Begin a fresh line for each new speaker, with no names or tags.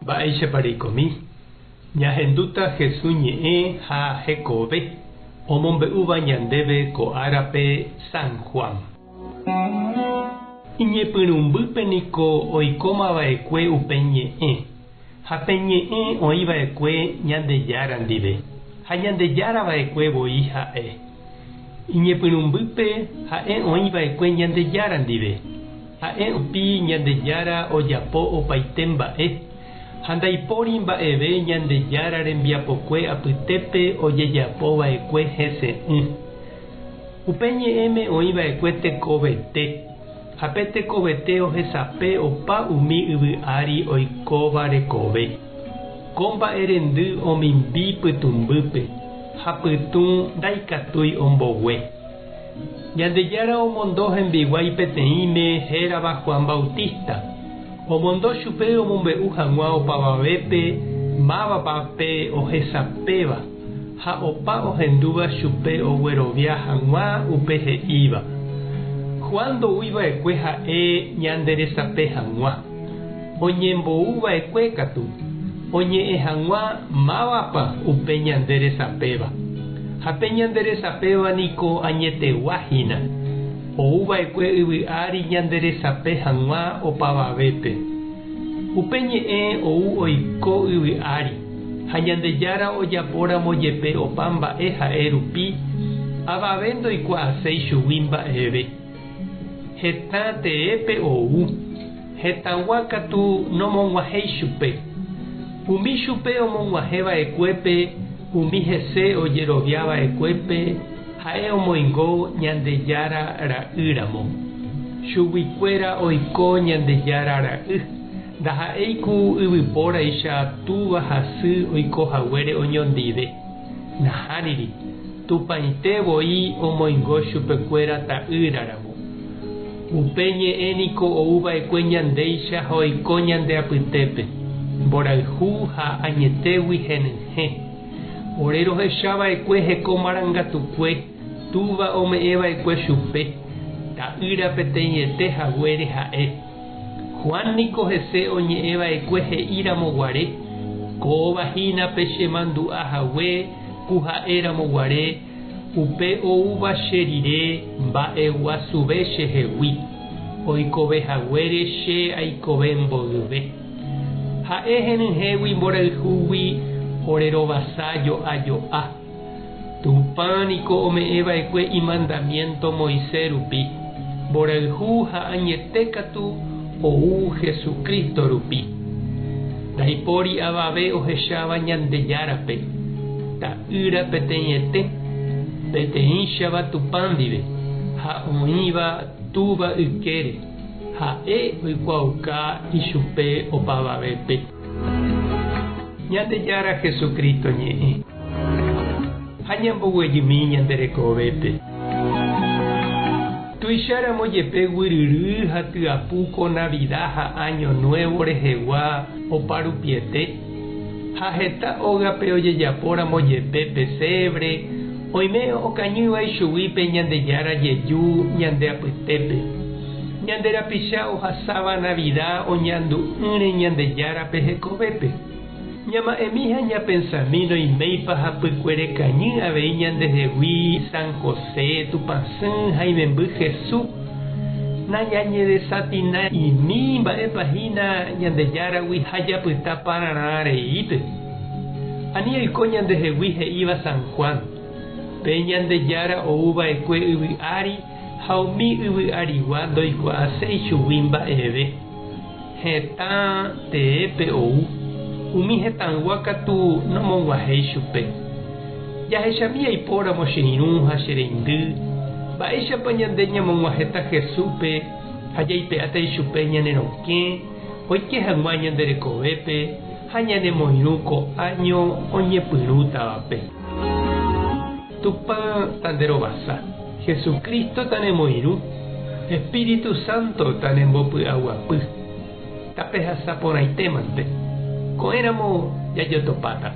Mba'éichapa reikomi? Ñahendúta Jesús ñe'ẽ ha hekove omombe'úva ñandéve ko árape San Juan. Iñepyrũmbýpe niko oikómava'ekue upe ñe'ẽ, ha pe ñe'ẽ oĩva'ekue Ñandejára ndive, ha Ñandejára va'ekue voi ha'e. Iñepyrũmbýpe ha'e oĩva'ekue Ñandejára ndive. Ha'e rupi Ñandejára ojapo opaite mba'e, ha ndaipóri mba'eve Ñandejára rembiapokue apytépe ojejapova'ekue hese'ỹ. Upe ñe'ẽme oĩva'ekue tekovete, ha pe tekovete ohesape opa umi yvy ári oikóva rekove. Ko mba'e rendy omimbi pytũmbýpe, ha pytũ ndaikatúi ombogue. Ñandejára omondo hembiguái peteĩme hérava Juan Bautista. Omondo chupe omombe'u hag̃ua opavavépe mávapa pe ohesapéva ha opa ohendúva chupe oguerovia hag̃ua upe he'íva. Juan ndoúi va'ekue ha'e ñanderesape hag̃ua. Oñembou va'ekue katu, oñe'ẽ hag̃ua mávapa upe ñande resapéva. Ha pe ñande resapéva niko añetegua hína, ou va'ekue yvy ári ñande resape hag̃ua opavavépe. Upe ñe'ẽ ou oiko yvy ári, ha Ñandejára ojapo ramo jepe opa mba'e ha'e rupi, avave ndoikuaaséi chugui mba'eve. Hetã teépe ou, hetãgua katu nomog̃uahẽi chupe. Umi chupe omog̃uahẽ va'ekuépe, umi hese ojerovia va'ekuépe, ha'e omoingo Ñandejára ra'y ramo. Chuguikuéra oiko Ñandejára ra'y, ndaha'éi ku yvypóraicha túva ha sy oiko haguére oñondive. Nahániri, Tupãite voi omoingo chupekuéra ta'ýra ramo. Upe ñe'ẽ niko ou va'ekue ñandéicha ha oiko ñande apytépe, mborayhu ha añetégui henyhẽ. Ore rohecha va'ekue heko marangatukue Túva ome'ẽ va'ekue chupe, ta'ýra peteĩete haguére ha'e. Juan niko hese oñe'ẽ va'ekue he'i ramo guare, Kóva hína pe che mandu'a hague ku ha'e ramo guare, upe oúva che rire mba'eguasuve che hegui, oikove haguére che aikove mboyve. Ha'e henyhẽgui mborayhúgui ore rovasa jo'a jo'a. Tupã niko ome'ẽ va'ekue imandamiénto Moisés rupi, mborayhu ha añete katu ou Jesucristo rupi. Ndaipóri avave ohecháva Ñandejárape, Ta'ýra peteĩete, peteĩchava Tupã ndive, ha oĩva Túva ykére, ha'e oikuaauka ichupe opavavépe. Ñandejára Jesucristo ñe'ẽ. Ha ñamboguejymi ñande rekovépe. Tuicháramo jepe guyryry ha tyapu ko Navida ha Año Nuevo rehegua oparupiete, ha heta ógape ojejapóramo jepe pesebre, oime okañýva ichugui pe Ñandejára jeju ñande apytépe. Ñande rapicha ohasáva Navida oñandu'ỹre Ñandejárape hekovépe. Ñama'ẽmi ha ñapensami noiméipa hapykuere kañy avei ñandehegui San José, Tupãsy ha imemby Hesu. Nañañedesatina'imi mba'épa hína Ñandejáragui ha japyta pararã reípe. Ani oiko ñandehegui he'íva San Juan, Pe Ñandejára ou va'ekue yvy ári ha umi yvy arigua ndoikuaaséi chugui mba'eve. Hetã teépe ou, umi hetãygua katu nomog̃uahẽi chupe. Jahechami aipóramo che irũ ha che reindy, mba'éichapa ñande ñamog̃uahẽta Jesúspe ha jaipe'áta ichupe ñane rokẽ oike hag̃ua ñande rekovépe ha ñanemoirũ ko áño oñepyrũtavape. Tupã tanderovasa, Jesucristo tanemoirũ, Espíritu Santo tanembopy'aguapy. Tapehasa porãitémante. Ko'ẽramo jajotopáta.